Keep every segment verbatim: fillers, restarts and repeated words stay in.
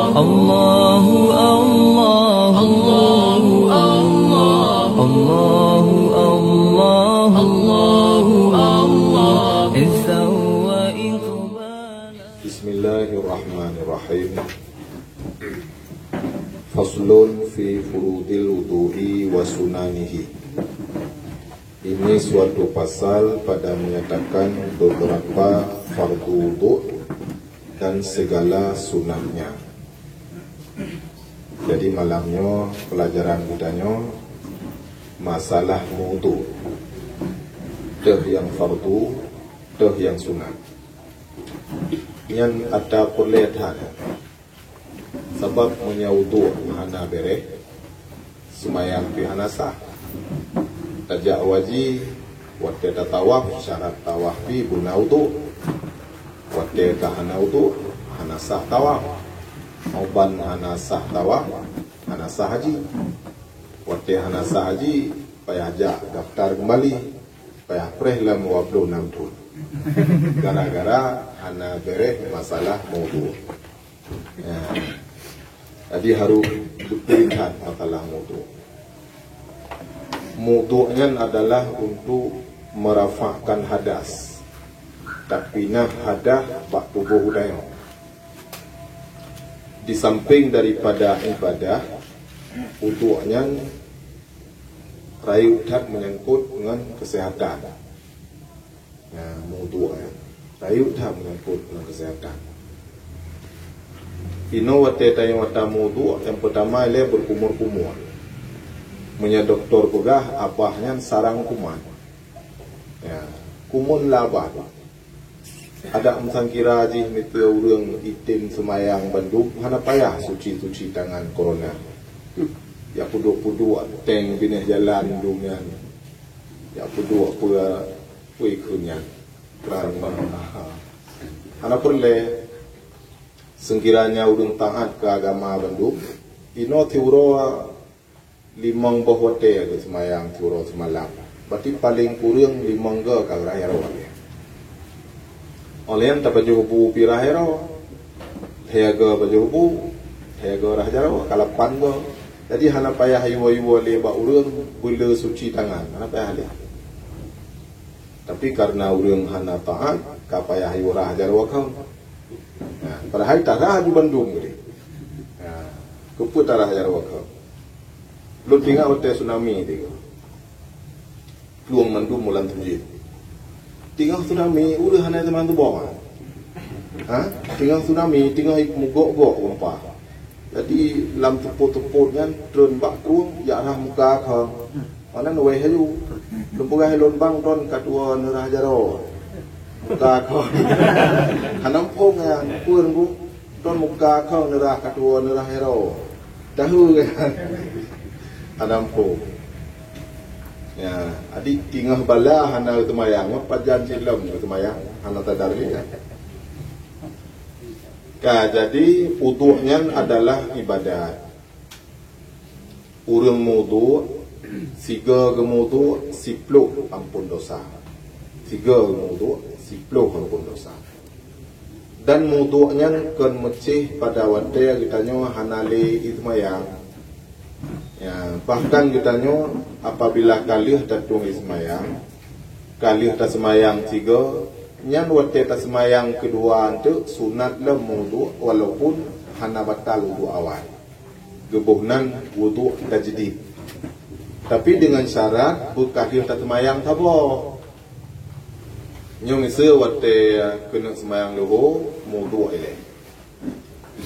Allahu Allah, Allahu Allah, Allahu Allah, Allahu Allah, izzan wa iqbala. Bismillahirrahmanirrahim. Faslun fi furudil wudu'i wa sunanihi. Ini suatu pasal pada menyatakan beberapa fardu wudu dan segala sunatnya. Jadi malam nyoe pelajaran geutanyoe masalah wudu. Teuh nyang fardu, teuh nyang sunat. Nyan ata peureulée that. Sabab meunyoe wudu hana béréh, seumayang pih hana sah. Tajak u haji, watée tatawaf, syarat tawaf pih beuna wudu. Watée ka hana wudu, hana sah tawaf. Ban hana sah tawaf, hana sah haji. Watée hana sah haji, payah jak daftar keumbali, payah preh lam dua puluh enam thon. Gara-gara hana béréh masalah wudu. Ya. Jadi harus beuteuingat masalah wudu. Wudu nyan adalah untuk merafakkan hadas. Tapinah hadas bak tuboh geutanyoe. Di samping daripada ibadah, wudu nyan rayeuk that menyangkut ngon kesehatan. Nah, wudu nyan rayeuk that menyangkut ngon kesehatan. Inoe watée tanyoe ata wudu, nyang peutama ilée beukumur-kumur. Meunyoe dokto peugah abah nyan sarang kuman. Ya, kuman lam abah. Adak meusangkira jih miseue ureuëng item seumayang bandum, hana payah suci-suci tangan corona. Ya peuduek-peuduek teng binéh jalan dum nyan. Ya peuduek peue, peue keu nyan. Kran hana peureulée. Seungkiranya ureuëng taát keu agama bandum, inoe tiuroe limong boh watée geuseumayang siuroe seumalam. Berarti paleng kureueng limong goe ka geurhah jaroe. Óh lheueh nyan tapajoh bu pih rhah jaroe. Lhée goe pajoh bu, lhée goe rhah jaroe, ka lapan goe. Jadi hana payah yue-yue lé bak ureuëng beule suci tangan, hana payah lé. Tapi karena ureuëng hana taát, ka payah yue rhah jaroe keu. Nah, padahai tarhah ju bandum geude. Nah, keupeue tarhah jaroe keu? Lôn tingat watée tsunami tiga. Plueng mandum mulan tujoh. Tingoh tsunami, ureuëng hana teuma tuboh. Ha? Tingoh tsunami, tingoh mugok-gok gempa. Jadi lam teupot-teupot nyan treun bak krueng, jak rhah muka kong. Meunan wéh laju. Lôn peugah lôn bang, droen ka tuwoe neurhah jaroe. Muka kong. Hana muphom nyan, peue ngon droen muka kong neurhah ka tuwoe neurhah jaroe. Tahu kan? Hana muphom. Ya, adik tingoh bala hana teumayang, pajan cit lom teumayang, hana tadar lé kan. Ka, jadi wudu nyan adalah ibadat. Ureuëng meuwudu, sigoe geumeuwudu, siploh amphon dosa. Sigoe geumeuwudu, siploh amphon dosa. Dan meuwudu nyan kon meucéh pada watée geutanyoe hana lé ie seumayang. Ya, bahkan geutanyoe apabila ka lheueh tatueng ie seumayang, ka lheueh taseumayang sigoe, nyan watée taseumayang keudua eunteuk sunat lom meuwudu walaupun hana batal wudu awai. Geuboh nan wudu tajdid. Tapi deungon syarat beukah lheueh taseumayang saboh. Nyoe miseue watée keuneuk seumayang leuhô, meuwudu ilée.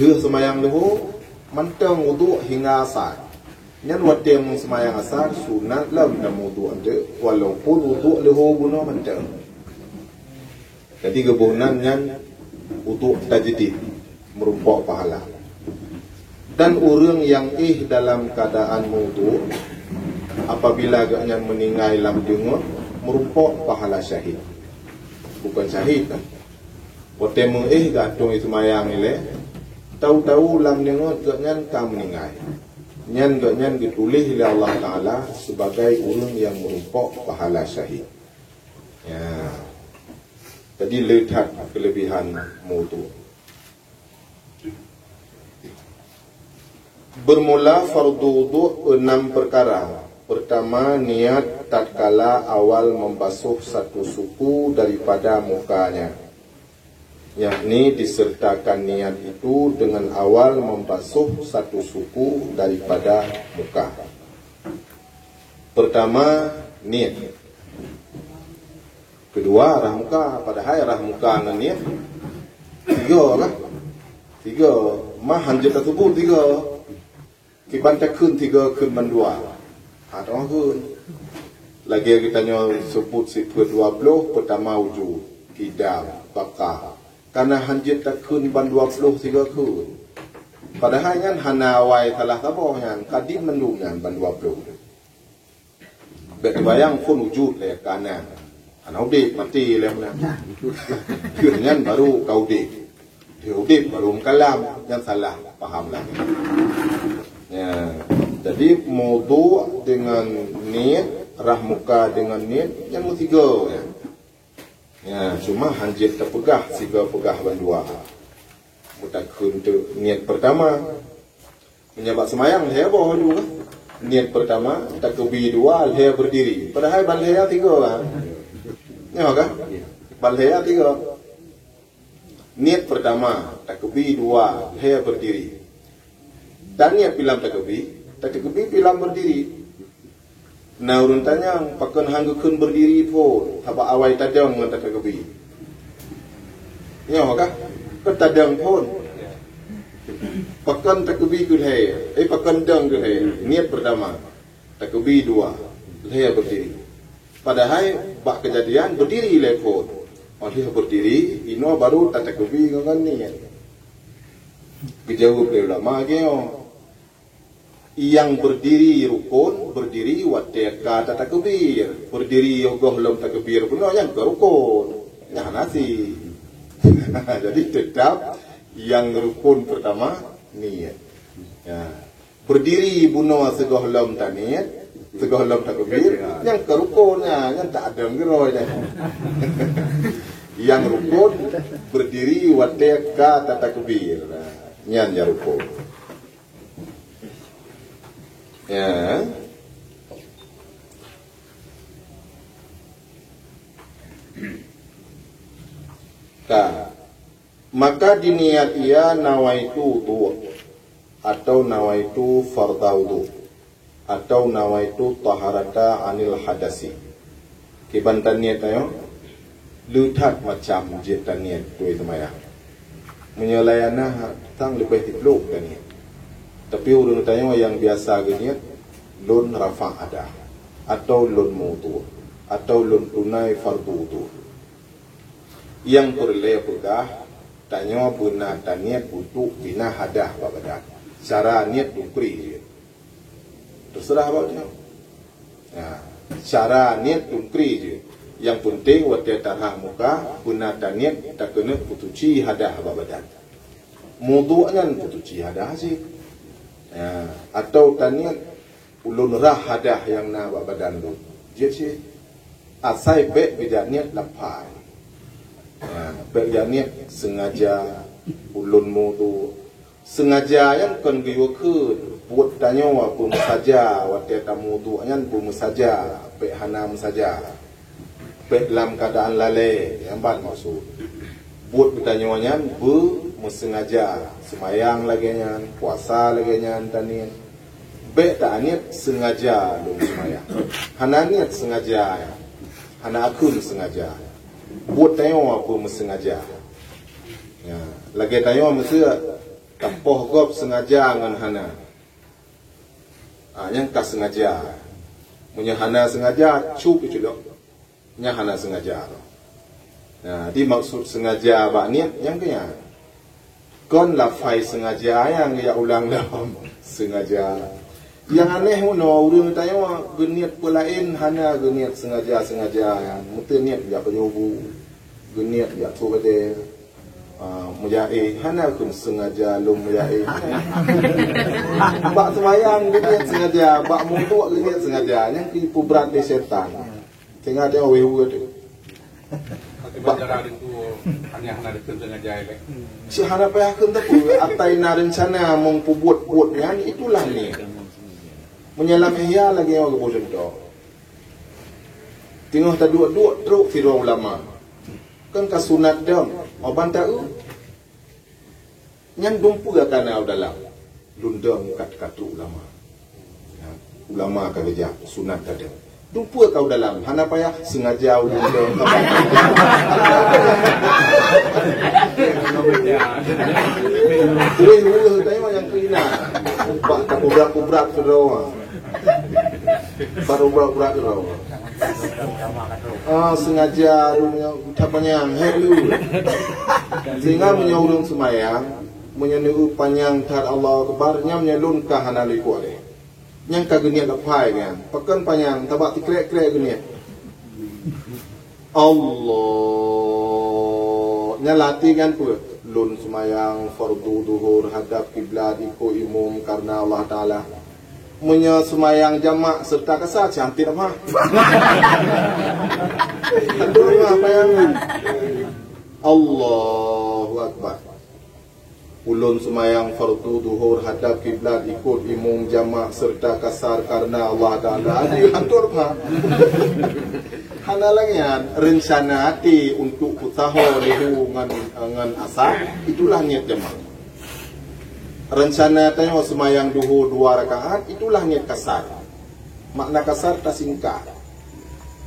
Lheueh seumayang leuhô, mantong wudu hingga asar. Nyan watée meuseumayang asar, sunat lom tameuwudu eunteuk, walaupun wudu leuhô bunoe mantong. Jadi geuboh nan nyan wudu tajdid, meurumpok pahala. Dan ureuëng nyang éh dalam keuadaan meuwudu, apabila gobnyan meuninggai lam deungon, meurumpok pahala syahid. Bukon syahid kan? Watée meuéh geuatong ie seumayang ilée, tahu-tahu lam deungon gobnyan ka meuninggai. Nyan gobnyan geutuléh lé Allah Taala sibagai ureuëng nyang meurumpok pahala syahid. Ya. Jadi le that keuleubehan meuwudu. Bermula fardu wudhu enam perkara. Pertama, niat tatkala awal membasuh satu suku daripada mukanya, yakni disertakan niat itu dengan awal membasuh satu suku daripada muka. Pertama, niat. Kedua, rah muka. Padahai rah muka ngon niat tiga lah. Tiga. Mah hanjeuet tasubut tiga. Kiban takheun tiga kheun mandua. Ha, teuma kheun. Lagée geutanyoe seubut sifeuet dua ploh, pertama wujud, kidam, baka. Kana hanjeuet takheun ban dua ploh tiga kheun. Padahai nyan hana awai salah saboh nyan, kadim mandum nyan ban dua ploh. Bék teubayang phon wujud lé kana. Hana udeb, maté lé meunan. Kheun nyan baru ka udeb. Dia udeb baru meukalam, nyan salah paham lagi. Ya, jadi mudhu dengan niat, rah muka dengan niat, nyan meusigo ya. Ya, cuma hanjeuet tapeugah sigo peugah bandua. Meutakheun teuk niat pertama. Meunyoe bak seumayang lhée boh laju kan. Niat pertama, takeubi dua, lhée berdiri. Padahai ban lhée tiga kan. Nyoe kan? Ban lhée tiga. Niat pertama, takeubi dua, lhée berdiri. Dan niat pilam takeubi, takeubi pilam berdiri. Na ureuëng tanyong, pakon han geukheun berdiri phon, sabab awai tadong ngon takeubi. Nyoe kah? Kon tadong phon. Pakon takeubi keu lhée, eh, pakon dong keu lhée. Niat pertama, takeubi dua, lhée berdiri. Padahai bak keujadian berdiri lé phon. Óh lheueh berdiri, inoe baru tatakeubi ngon niat. Geujaweueb lé ulama lagée nyoe. Nyang berdiri rukon, berdiri watée ka tatakbir. Berdiri yoh gohlom takbir bunoe nyan kon rukon. Nyan hana sih. Jadi tetap nyang rukon pertama niat. Ya. Berdiri bunoe sigohlom taniat, sigohlom takbir, nyan kon rukon nyan, nyan tak ada geuroi nyan. Nyang rukon berdiri watée ka tatakbir. Nyan nyang rukon. Ya. Ka. Maka diniat ia nawaitu wudhu atau nawaitu fardha wudhu atau nawaitu taharata anil hadasi. Kiban taniat tanyoe, le that macam jeuet taniat tuwai seumayang. Meunyoe layana tang leubeh tiplôh taniat. Tapi ureuëng tanyoe nyang biasa geuniat, lôn rafa' hadas, atau lôn meuwudhu, atau lôn tunai fardhu wudhu. Nyang peureulée peugah, tanyoe beuna taniat untuk bina hadas bak badan. Cara niet dum pri jeuet. Teuseurah bak nyoe. Ya, cara niet dum pri jeuet. Nyang peunteng watée tarah muka, beuna taniat takeuneuk peutuci hadas bak badan. Mudhu nyan peutuci hadas cit. Ya, atau taniat ulôn rah hadas nyang na bak badan lôn. Jeuet cit. Asai bék geujak niet lapai. Ya, bék jak niet sengaja ulôn mudhu. Sengaja nyan kon geuyue kheun, buet tanyoe beumeusaja watée tamudhu nyan beumeusaja, bék hana meusaja. Bék lam keuadaan lalée, nyan ban maksud. Buet geutanyoe nyan beumeusengaja, seumayang lagée nyan, puasa lagée nyan taniet. Bék taaniet sengaja lôn seumayang. Hana niet sengaja, hana akheun sengaja. Buet tanyoe beumeusengaja. Ya, lagée tanyoe meuseu tapoh gob sengaja ngon hana. Ah, nyan ka sengaja. Meunyoe hana sengaja, cup iculok. Nyan hana sengaja. Nah, di maksud sengaja bak niet nyang keu nyan. Kon lafai sengaja nyang geujak ulang lom. Sengaja. Nyang aneh meunoe ureuëng tanyoe geuniet peulaén hana geuniet sengaja-sengaja nyan. Meuteuniet jak pajoh bu. Geuniet jak su badée. Ah, meujaéh, hana kheun sengaja lôn meujaéh. Bak seumayang geuniet sengaja, bak mudhu geuniet sengaja, nyang keu peubrat lé setan. Teuingat teuh wéh-wéh teuh. Ba- Cara itu hanya hana dikheun sengaja lé. Si hana payah kheun teupeu, atai na reuncana meupubuet-buet nyan, itulah ni. Meunyoe lam Ihya lagée nyoe geuboh cuntoh. Teungoh taduek-duek trok sidroe ulama. Kan ka sunat dong, oban taeu. Nyan dumpeue ka na u dalam. Lundong kat-kat trok ulama. Ya, ulama ka geujak sunat ka dong. Dumpeue ka u dalam, hana payah sengaja ulundong. Weh, weh, tanya yang kena. Ubak tak kubrak-kubrak ke doang. Baru burak-burak droe. Ah, sengaja ureuëng nyoe tapanyang, hek lu. Sehingga meunyoe ureuëng seumayang, meunyoe neuk panyang that Allahu Akbar, nyan meunyoe lôn ka hana likot deh. Nyang ka geuniet lepai nyan. Pakon panyang, tabak tikrek-krek geuniet. Allah. Nyan latih kan peue? Lôn seumayang fardu zuhur hadap kiblat ikot imum karena Allah Taala. Meunyoe seumayang jamak serta kasar, cantik apa? Aduh, apa yang Allahu Akbar. Ulôn seumayang fardu zuhur hadap kiblat ikot imum jamak serta kasar karena Allah Taala. Aduh, atur apa? Hana lagée nyan, reuncana até untuk peusaho leuhô ngon, ngon asar, itulah niat jamak. Reuncana tanyoe seumayang duhô dua rakaat, itulah niat kasar. Makna kasar tasingkat.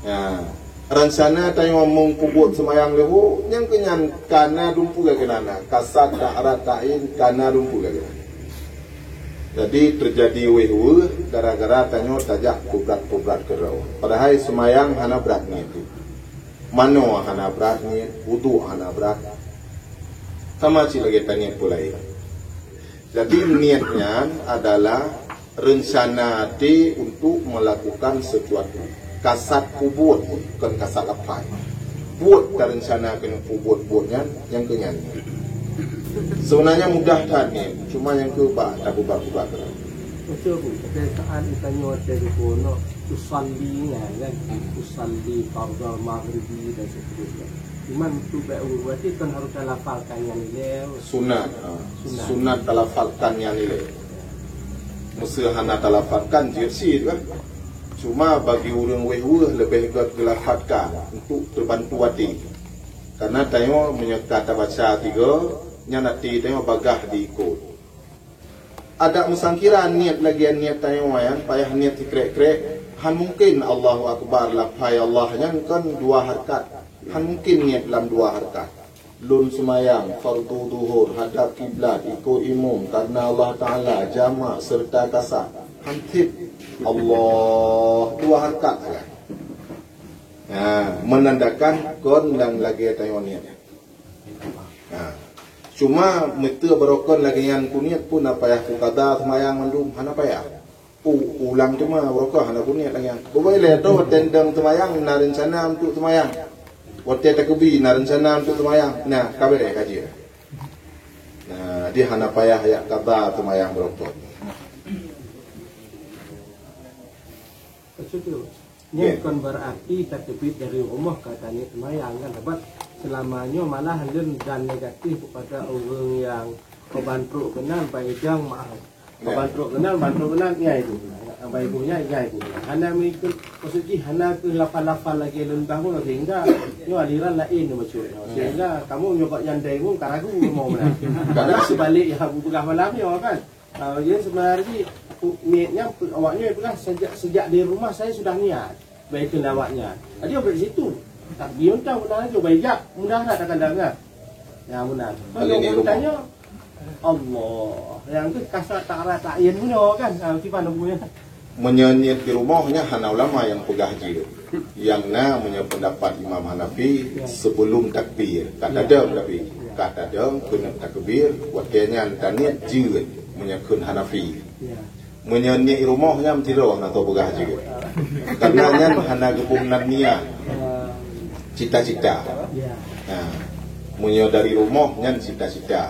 Ya. Reuncana tanyoe meupubuet seumayang leuhô, nyang keunyan kana dumpeue keunan, kasar ta'arat ta'in kana dumpeue keunan. Jadi, teujadi wéh-wéh gara-gara tanyoe tajak peubrat-peubrat keudroe. Padahai seumayang hana brat niat. Manoe hana brat niat, wudhu hana brat. Sama cit lagée taniat peue laén. Jadi, niat nyan adalah reuncana até untuk melakukan sesuatu. Kasat peubuet, bukan kasat lafai. Buet tareuncana keuneuk peubuet-buet nyan, nyang keunyan. Sebenarnya mudah that niat, cuma nyang keu bak tapeubak-peubak keudroe. Betul, Bu. Tapi saat ditanya watée geupeue, usalli nyan kan. Usalli fardal maghribi dan seterusnya. Cuman tu baik urut berarti kan harus talafalkan nyan ilée. Sunat, ha. Sunat. Sunat talafalkan nyan ilée. Meuseu hana talafalkan jeuet cit kan. Cuma bagi ureuëng wéh-wéh leubeh gét geulafalkan untuk teubantu até. Karena tanyoe meunyoe ka tabaca tiga, nyan até tanyoe bagah diikot. Adak meusangkira niat lagée niat tanyoe nyan, payah niat sikrek-krek, han mungken Allahu Akbar, lafai Allah nyan kon dua harkat. Han mungken niat lam dua harkat. Lôn seumayang fardu zuhur hadap kiblat ikot imum karena Allah Taala, jamak serta kasar. Han tieb Allah dua harkat sagai. Ha, menandakan kon nyang lagée tanyoe niat. Ha. Cuma meuteu barokon lagée nyan kuniet pun hana payah kukada seumayang mandum, hana payah. U-, ulang teuma barokon hana kuniet lagée nyan. Bubé lé tu watée dong seumayang na reuncana untuk seumayang. Watée takeubi na reuncana untuk seumayang. Nah, ka beureh kaji. Nah, di hana payah yak kada seumayang barokon. Betul. Nyan kon berarti tateubiet dari rumoh ka taniet seumayang kan, sabab selama nyoe malah lôn dan negatif kepada ureuëng nyang peubantrok keunan bai idang maaf. Peubantrok keunan, bantrok keunan, nyai tu. Bai ibu nyai, nyai tu. Hana mengikut, maksud jih hana keu lafal-lafal lagée lôn bangun sehingga nyoe aliran laén nyoe maksud nyoe. Sehingga kamu nyoe bak nyandai mu ka ragu mau meunan. Karena sebalik ya bubuka malam nyoe kan. Ah, jadi sebenarnya niatnya awaknya peugah sejak, sejak di rumah saya sudah niat. Baik ke lawaknya. Jadi, sampai situ. Tak biar tahu dah tu, baik jak. Mudah dah takkan dengar. Ya, mudah. Kalau ni rumah. Tanya, Allah. Yang tu kasar tak arah tak ayan guna kan. Ha, kiban punya. Meunyoe niet di rumoh nyan hana ulama nyang peugah jeuet. Nyang na meunyoe pendapat Imam Hanafi, ya, sebelum takbir, ka tadong tapi, ya, ka tadong keuneuk takbir, watée nyan taniet jeuet meunyoe kheun Hanafi. Ya. Meunyoe niet rumoh nyan tiroh na teupeugah jeuet. Karena nyan hana geupeunan niat. Cita-cita. Ya. Ha. Meunyoe dari rumoh nyan cita-cita.